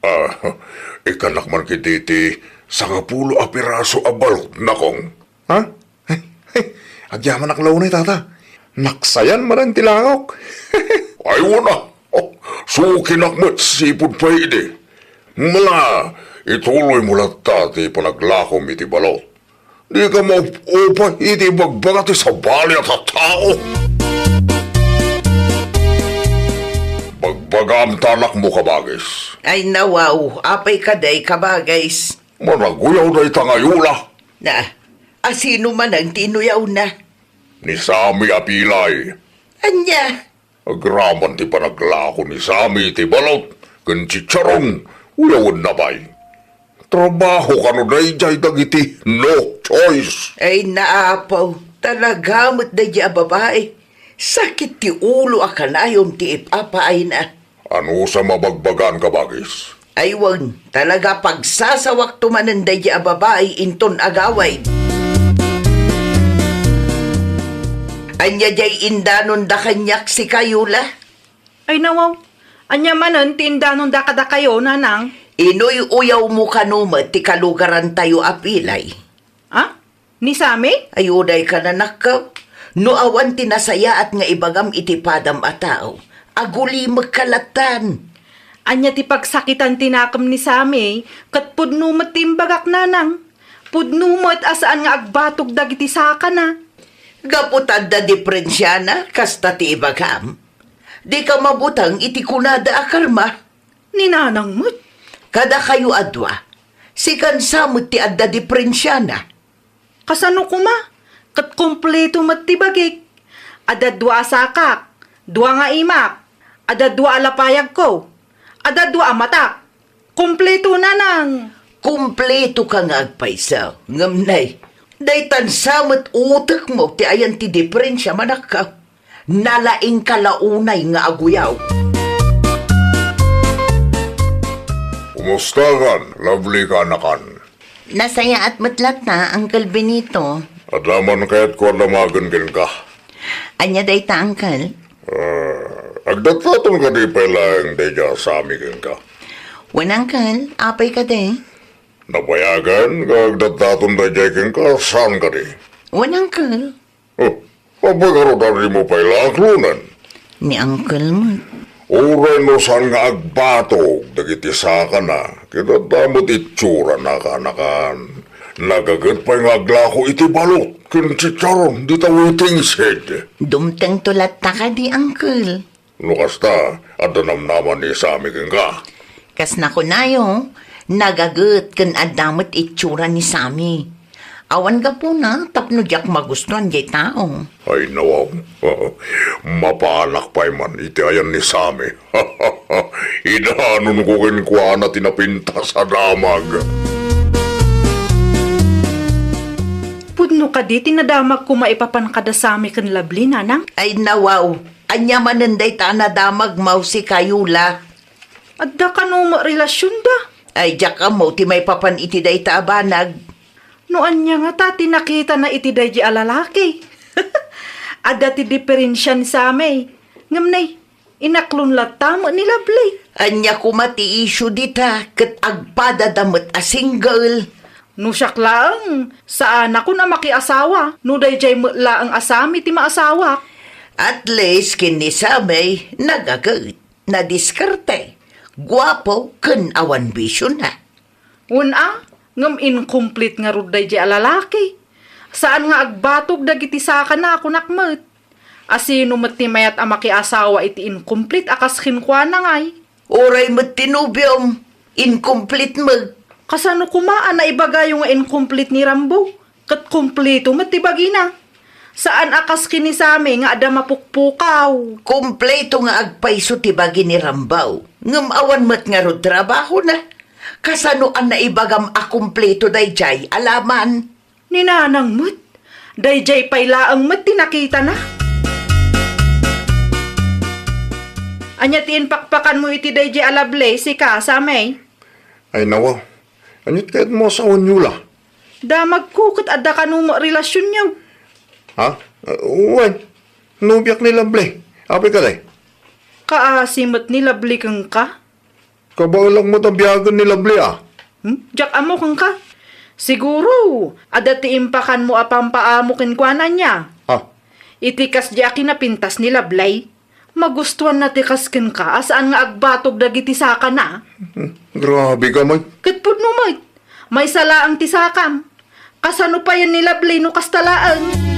Ah, ikkannak man ketdi ti sangapulo a piraso a balut, nakong. Ha? Agyamanak la unay, tata. Naksayan manen ti langok. Ay, wen a. Oh, sukinak met sipud pay idi. Mala, ituloymo latta ti panaglakom iti balut. Dika maupay iti ibagbaga ti sabali a tattao. Bagbagam ta anakmo, kabagis. Ay, nawaw, apay kadi, kabagis? Managuyaw dayta nga Yola. Na, asino manen ti inuyawna? Ni Sammy a pilay. Ania? Agraman ti panaglako ni Sammy iti balut ken chicharon, uyawenna pay. Trabaho kano daydiay dagiti no choice. Ay, naapaw, talaga met daydiay a babai. Sakit ti ulo a kanayon ti ipapaayna. Anusam a bagbagaan, kabagis? Ay wen, talaga pagsasawakto manen daydiay a babai inton agawid. Ania diay indanonda kaniak, sika, Yola? Ay, nawaw. Ania manen ti indanonda kadakayo, nanang? Inuy-uyawmo kano met ti kalugarantayo a pilay. Ah? Ni Sammy? Ay, uray ka, nanakko. No awan ti nasayaat nga ibagam iti padam a tao, agulimekka lattan. Ania ti pagsakitan ti nakem ni Sammy, ket pudno met ti imbagak, nanang. Pudno met a saan nga agbatog dagiti sakana. Gapu ta adda diperensiana, kasta ti ibagam. Dika mabuteng iti kunada a karma. Ni nanang met. Kadakayo a dua, si Kansa met ti adda diperensiana. Kasano koma? Ket kompleto met ti bagik. Adda dua a sakak, dua nga imak, adda dua a lapayagko, adda dua a matak. Kompleto, nanang. Kompleto ka nga agpayso. Ngem nay, daytan sa met utekmo ti ayan ti diperensia, manakko. Nalaingka la unay nga aguyaw. Kumustakan, Lovely, kaanakan? Nasayaat met latta, Uncle Benito. Adda man kayatko a damagen kenka. Ania dayta, Uncle? Ah, agdatdaton kadi pay laeng daydiay a Sammy kenka? Wen, Uncle, apay kadi? Nabayagen nga agdatdaton daydiay kenka, saan kadi? Wen, Uncle. Oh, apay garud a dimo pay la aklonen? Ni Uncle met. Uray no saan nga agbatog dagiti sakana, ket adda met itsurana, kaanakan. Nagaget pay nga aglako iti balut ken chicharon dita waiting shed. Dumtengto latta kadi, Uncle? No kasta, adda namnama ni Sammy kenka? Kas nakunayo, nagaget ken adda met itsura ni Sammy. Awan gapuna tapno diak magustuan jay tao. Ay, nawaw. Mapanak pay man iti ayan ni Sammy. Idanonko kenkuana ti napintas a damag. Pudno kadi ti nadamagko maipapan kada Sammy ken Lovely, nanang? Ay, nawaw. Ania manen dayta a nadamag, Mausi, Kayula? Adda kano met relasionda? Ay, diak ammo ti maipapan iti dayta a banag. No ania ngata ti nakitana iti daydi a lalaki? Adda ti diferensia ni Sammy. Ngem nay, inaklon latta met ni Lovely. Ania koma ti issue dita ket agpadada met a single? No siak laeng, saanakon a makiasawa no daydiay met laeng a Sammy ti maasawak. At least ken ni Sammy, nagaget, nadiskarte, guapo, ken awan bisiona. Wen a, ngem incomplete ngarud daydiay a lalaki. Saan nga agbatog dagiti sakana a kunak met. A sino met ti mayat a makiasawa iti incomplete a kas kenkuana ngay? Uray met ti nobiom, incomplete met. Kasano koma a naibagayo nga incomplete ni Rambo? Ket kompleto met ti bagina. Saan a kas ken ni Sammy nga adda mapukpukaw. Kompleto nga agpayso ti bagi ni Rambo, ngem awan met ngarud trabahona. Kasano a naibagam a kompleto daydiay a laman? Ni nanang met, daydiay pay laeng met ti nakitana. Ania ti impakpakanmo iti daydiay a Lovely, sika, Sammy? Ay, nawa. Ania ti kayatmo a sawen, Yula? Damagko ket adda kano met relasionyo. Ha? Uh, wen, nobiak ni Lovely. Apay kadi? Kaasi met ni Lovely kenka? Kabaelak met a biagen ni Lovely, a. Hmm? Diak ammo kenka. Siguro, adda ti impakanmo a pampaamo kenkuana, ania? Ha? Iti kasdi a kinapintas ni Lovely, magustuanna ti kas kenka a saan nga agbatog dagiti sakana. Hmm, grabe ka, May. Ket pudno met, maysa laeng ti sakam. Kasano payen ni Lovely no kasta laeng?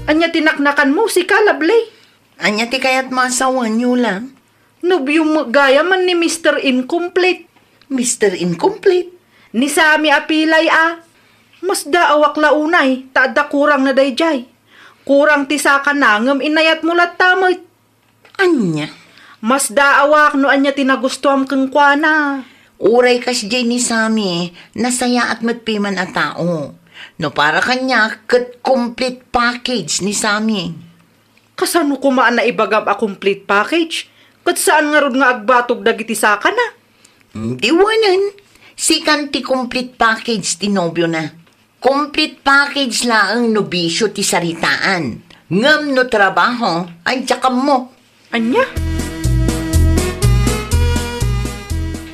Ania ti naknakanmo, sika, Lovely? Ania ti kayatmo a sawen, Yula? Nobiom met gayam ni Mister Incomplete. Mister Incomplete? Ni Sammy a pilay a. Masdaawak la unay, ta adda kurangna daydiay. Kurang ti sakana ngem inayatmo latta met. Ania? Masdaawak no ania ti nagustuam kenkuana. Uray kasdiay ni Sammy, nasayaat met piman a tao. No para kaniak, ket complete package ni Sammy. Kasano koma a naibagam a complete package? Ket saan ngarud nga agbatog dagiti sakana? Di wanen, sikan ti complete package ti nobiona. Complete package laeng no bisio ti saritaan. Ngem no trabaho, ay diak ammo. Ania?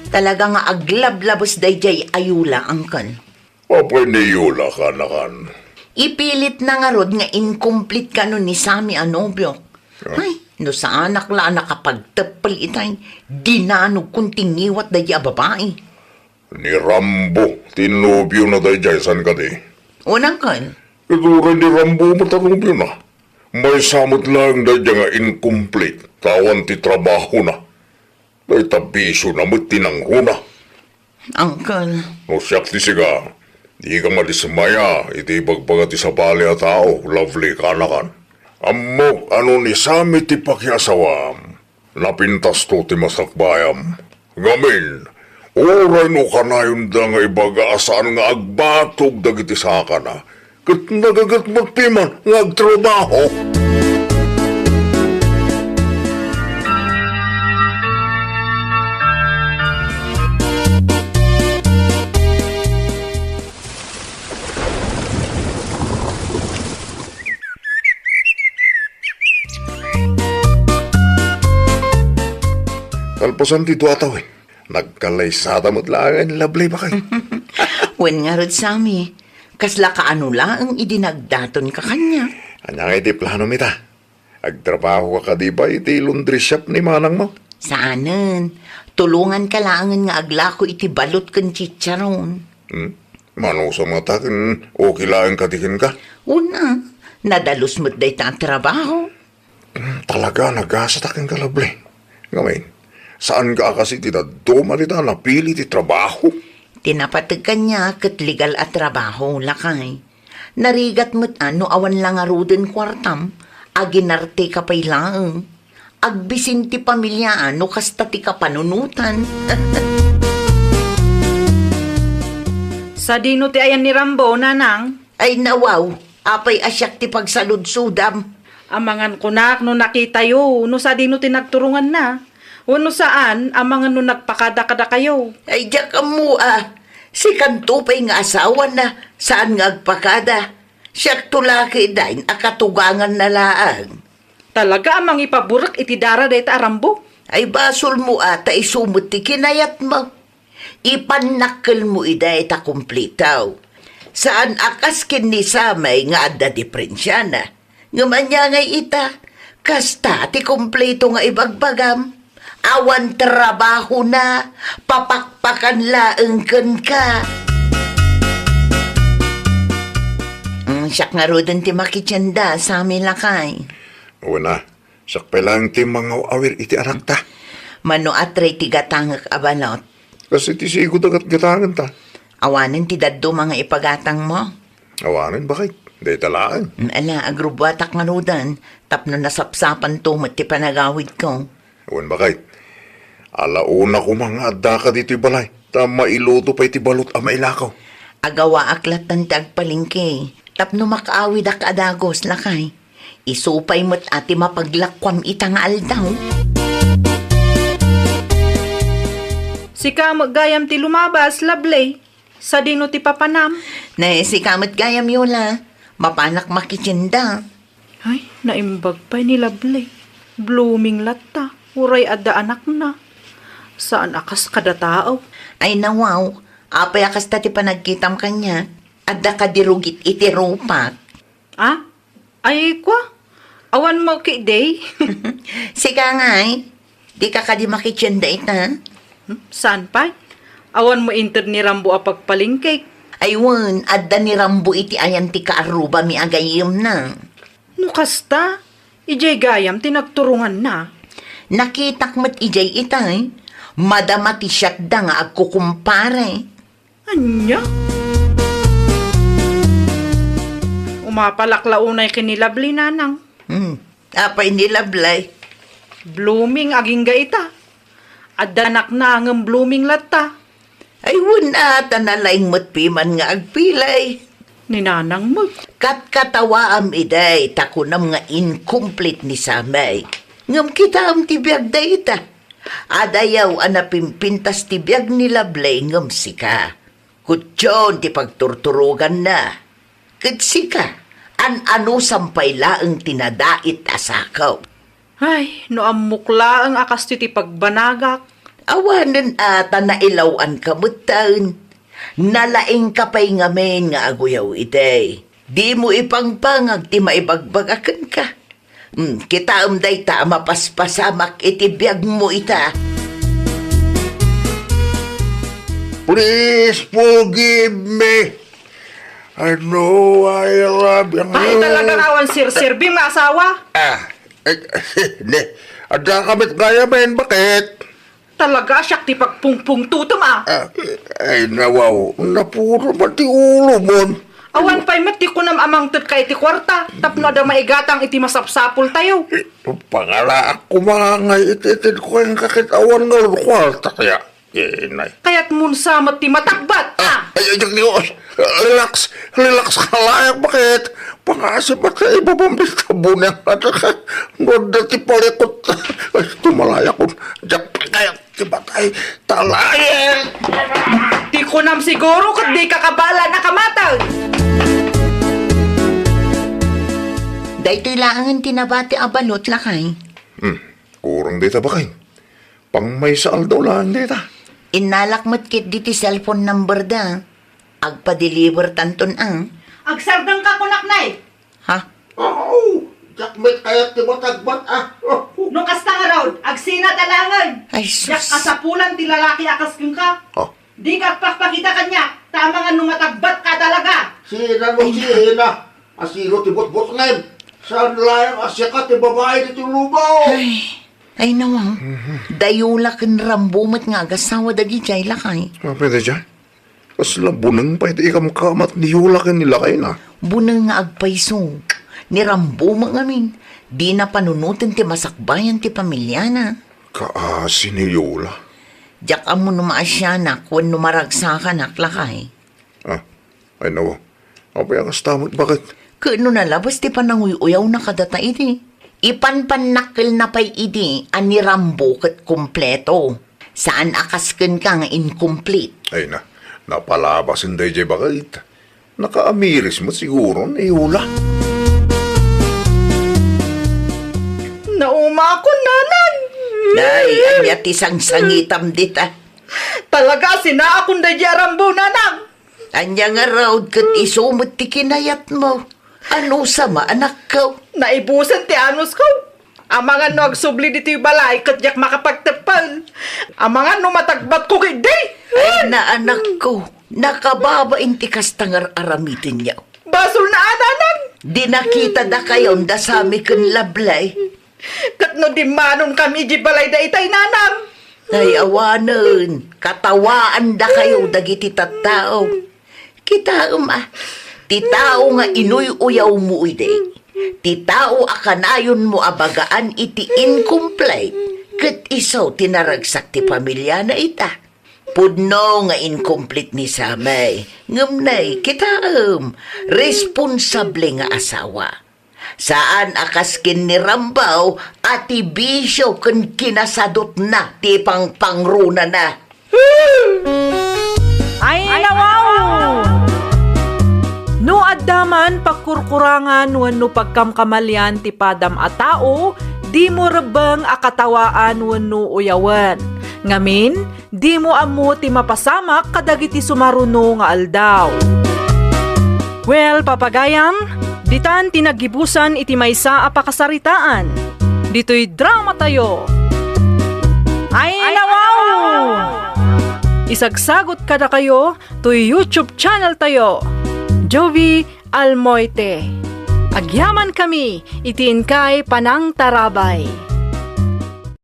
Talaga nga aglablabes daydiay a Yula, uncle. Apay ni Yula, kanakan? Ipilitna ngarud nga incomplete kano ni Sammy a nobiok. Ah? Ay, no saanak la a nakapagteppel itay, dinanogkon ti ngiwat daydi a babai. Ni Rambo ti nobiona daydiay, saan kadi? Wen, uncle. Ket uray ni Rambo met a nobiona. Maysa met laeng daydiay nga incomplete, ta awan ti trabahona. Dayta bisiona met ti nangruna. Uncle. No siak ti sika, dika madismaya iti ibagbaga ti sabali a tao, Lovely, kanakan. Ammok a no ni Sammy ti pakiasawam, napintasto ti masakbayam. Ngamin, uray no kanayonda nga ibaga a saan nga agbatog dagiti sakana, ket nagaget met piman nga agtrabaho. Kalpasan ti dua a tawen, nagkalaysata met laeng, Lovely, bakay. Wen ngarud, Sammy, kasla kaano laeng idi nagdatonka kaniak? Ania ngay ti plano mi ta? Agtrabahoka kadi pay iti laundry shop ni manangmo? Saanen. Tulonganka laengen nga aglako iti balot ken chicharon. Hmm? Manusam ngata ken okay laeng kadi kenka? Wen a, nadalus met dayta a trabaho. Hmm, talaga, nagasat a kenka, Lovely. Ngamin, saanka a kas iti dadduma dita a napili ti trabaho? Ti napateg kaniak ket legal a trabaho, lakay. Narigat met a no awan la ngaruden kuartam, aginarteka pay laeng. Agbisin ti pamiliaan no kasta ti kapanunotan. Sadino ti ayan ni Rambo, nanang? Ay, nawaw, apay a siak ti pagsaludsodam? Amangan kunak no nakitayo, no sadino ti nagturonganna. Wenno saan, amangan no nagpakada kadakayo. Ay, diak ammo a. Sikanto pay nga asawana, saan nga agpakada. Siakto la ketdin a katuganganna laeng. Talaga a mangipaburek iti dara dayta a Rambo? Ay, basolmo a ta isu met ti kinayatmo. Ipannakkelmo ida ita kumpleto. Saan a kas ken ni Samay nga adda diferensiana. Ngem ania ngay ita? Kasta ti kumpleto nga ibagbagam. Awan trabahona, papakpakan laeng kenka. Mm, siak ngaruden ti makitienda, Samay lakay. Wen a, siak pay laeng ti mangaw-awir iti anakta. Mano a tre ti gatangek a balot? Kas iti sigud a gatgatangenta. Awanen ti dadduma nga ipagatangmo? Awanen, baket. Dayta laeng. Mm, ala, agrubbuatak ngaruden, tapno nasapsapanto met ti panagawidko. Wen, baket. Ala, una koma nga addaka ditoy balay, ta mailuto pay ti balot a mailakaw. Agawaak lattan ti agpalengke, tapno makaawidak a dagus, lakay. Isu pay met a ti mapaglakuam ita nga aldaw. Sika met gayam ti lumabas, Lovely. Sadino ti papanam? Ne, sika met gayam, Yola. Mapanak makitienda. Ay, naimbag pay ni Lovely. Blooming latta, uray adda anakna. Saan a kas kada tao. Ay, nawaw. Apay a kasta ti panagkitam kaniak? Adda kadi rugit iti rupak? Ah? Ay, kwa? Awan mo ki day? Sika ngay, dika kadi makitienda ita? Hmm, saan pay? Awan mo inted ni Rambo a pagpalengke. Ay wen, adda ni Rambo iti ayan ti kaarrubami a gayyemna. No kasta, idiay gayam ti nagturonganna. Nakitak met idiay itay. Madama ti siatda nga agkukumpare. Ania? Umapalak la unay ken ni Lovely, nanang. Hmm. Apay ni Lovely? Blooming agingga ita. Adda anakna ngem blooming latta. Ay, wen a, ta nalaing met piman nga agpilay. Ni nanang met. Katkatawaam iday, ta kunam nga incomplete ni Samay. Ngem kitaem ti biag dayta. Adayaw a napimpintas ti biag ni Lovely ngem sika. Kutyon ti pagturturoganna. Ket sika, an-anusam pay laeng ti nadait a sakaw. Ay, no ammok laeng a kastoy ti pagbanagak. Awanen a ta nailaw-anka metten. Nalaingka pay ngamin nga aguyaw itay. Dimo ipangpangag ti maibagbaga kenka. Hmm, kitaem dayta a mapaspasamak iti biagmo ita. Please forgive me. I know I love you. Ay, talaga nga awan sirsirbim nga asawa. Ah, eh, ne, adda ka met gayam, baket? Talaga, siak ti pagpungpungtotem, ah. Ah, ay, nawaw, napuro man ti ulomon. Awan pay met ti kunam a mangted ka iti kuarta, tapno adda maigatang iti masapsapultayo. Pangalaak koma ngay iti itedko kenka ket awan ngarud kuarta kaya. Inay. Kayatmon sa met ti matagbat, ah. Ay, ay, Dios, relax, relax ka laeng, baket? Pangasip ka ibabam ti tabuneng adaka. No adda ti palikot. Ay, tumalayakon. Diak kayat ti patay. Talayen! Ti kunam siguro ket dika kabala nakamateg. Daytoy laengen ti nabati a balot, lakay. Hmm, kurang dayta, baket. Pangmaysa aldaw laeng dayta. Innalak met ketdi ti cellphone number da. Agpa-deliver tanton a. Agsardengka kunak, nay. Ha? Aw, diak met kayat ti matagbat, ah. No kasta ngarud, agsinata laengen. Ay, sus. Diak kasapulan ti lalaki a kas kenka. Oh. Dika agpakpakita kaniak, ta amangan no matagbatka talaga. Sina no sina? Asino ti butbutngem? Saan laeng a sika ti babai ditoy lubong? Ay, ay, nawaw. Mhm. Dayola ken Rambo met nga agasawa dagidiay, lakay. Apay daydiay? Kasla buneng pay ti ikamkamat ni Yola ken ni lakayna. Buneng nga agpayso. Ni Rambo met ngamin, dina panunoten ti masakbayan ti pamiliana. Kaasi ni Yola. Diak ammo no maasianak wenno maragsakanak, lakay. Ah, ay nawa. Apay a kasta met, baket? Ket no nalabes ti pananguy-uyawna kadata idi, ipanpannakkelna pay idi a ni Rambo ket kompleto. Saan a kas kenka nga incomplete. Ay na, napalabasen daydiay baket. Nakaamiris met siguro ni Yola. Naumakon, nanang. Nay, ania ti sangsangitam dita? Talaga, sinaakon daydiay a Rambo, nanang. Ania ngarud ket isu met ti kinayatmo? Anusa, anakko? Naibusen ti anusko. Amangan no agsubli ditoy balay ket diak makapagteppel. Amangan no matagbatko ketdi. Ay na, anakko, nakababain ti kasta nga ar-aramitenyo. Basolna a, nanang. Di nakitada kayon da Sami ken Lablay. Ket no dimmanon kami idiay balay daytay, nanang. Ay, awanen, katawaandakayo dagiti tattao. Kitaem a, ti tao nga inuy-uyawmo idi, ti tao a kanayonmo a bagaan iti incomplete, ket isu ti naragsak ti pamiliana ita. Pudno nga incomplete ni Sami, ngem nay, kitaem, responsable nga asawa. Saan a kas ken ni Rambo a ti bisio ken kinasadutna ti pangpangrunana. Ay, nawaw! No adda man pagkurkurangan wenno pagkamkamalian ti padam a tao, dimo rebbeng a katawaan wenno uyawen. Ngamin, dimo ammo ti mapasamak kadagiti sumaruno nga aldaw. Well, papagayam, ditan ti naggibusan iti maysa a pakasaritaan. Ditoy dramatayo. Ay, nawaw! Isagsagot kadakayo toy YouTube channel tayo, Jovi Almoite. Agyaman kami iti inkay panangtarabay.